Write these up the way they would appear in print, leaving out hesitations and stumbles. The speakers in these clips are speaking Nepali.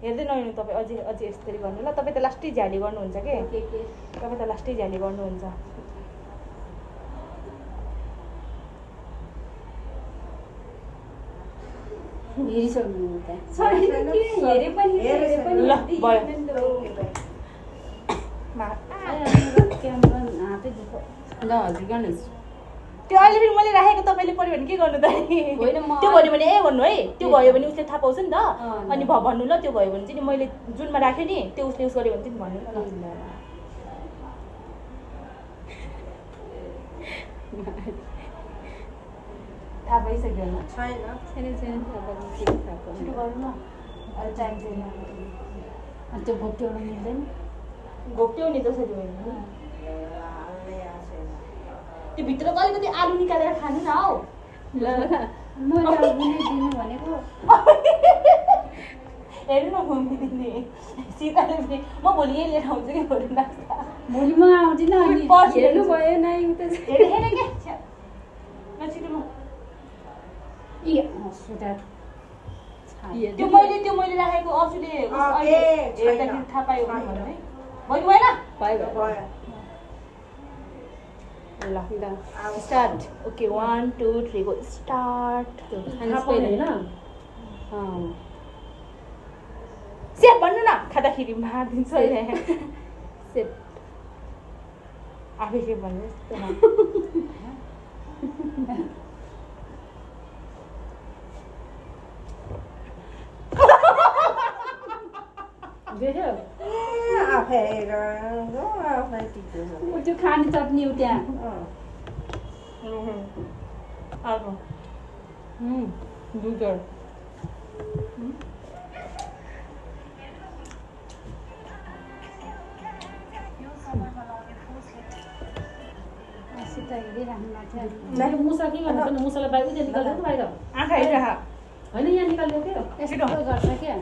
हेर्दै नहुनु तपाईँ अझै अझै यसरी गर्नु ल तपाईँ त लास्टै झ्याली गर्नुहुन्छ के तपाईँ त लास्टै झ्याली गर्नुहुन्छ हेरिसक्नु त हेरे पनि ल भयो क्यामेरा हातै दुखो ल हजुर गर्नुहोस् त्यो अहिले फेरि मैले राखेको तपाईँले पऱ्यो भने के गर्नु त त्यो भन्यो भने ए भन्नु है त्यो भयो भने उसले थाहा पाउँछ नि त अनि भन्नु ल त्यो भयो भने चाहिँ नि मैले जुनमा राखेँ नि त्यो उसले युज गर्यो भने चाहिँ भन्नु ल थाहा पाइसक्यो छैन छैन सुरु गरौँ न अहिले टाइम छैन अनि त्यो घोप्ट्याउनु मिल्दैन घोप्ट्याउने जसरी होइन त्यो भित्रको अलिकति आलु निकालेर खानु न हौ ल मैले दिनु भनेको हेर्नु न मम्मी दिने सीताले पनि म भोलि यही लिएर आउँछु कि भोलि नास्ता भोलि म आउँदिनँ अनि हेर्नु भयो नै उता हेरेन क्या नछिटो म त्यो मैले राखेको अरूले हेर्दाखेरि थाहा पायो भन्नु है भयो कि भएन भयो ल स्टार्ट ओके 1 2 3 गो स्टार्ट सेप भन्नु न खाँदाखेरि मारिदिन्छ सेप आफै सेप भन्नु त्यो खाने चटनी हो त्यहाँ दुधर मुसा के गर्नु मुसालाई बाहिर निकाल्दै बाहिर आँखा हेरिरह होइन यहाँ निकाल्यो क्या छिटो गर्छ क्या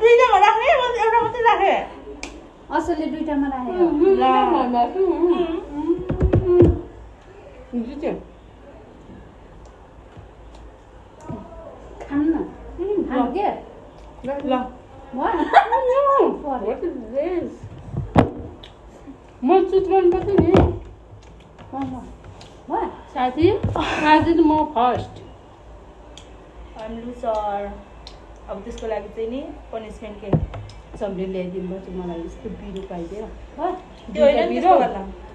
दुईटामा राख्ने एउटा मात्रै राखे असलले दुईटामा राखेको खानु न खानु के ल म चुत गर्नुपर्छ नि साथी आज म फर्स्ट आइम लुजर अब त्यसको लागि चाहिँ नि पनिसमेन्ट के सबले ल्याइदिनु पर्छ मलाई यस्तो पिरो पाइदियो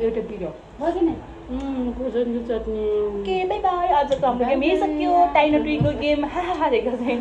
एउटा पिरो खोर्सानीको चटनी के बाई बाई आजको हाम्रो गेम यही सक्यो टाइनो टुईको गेम हारेको छैन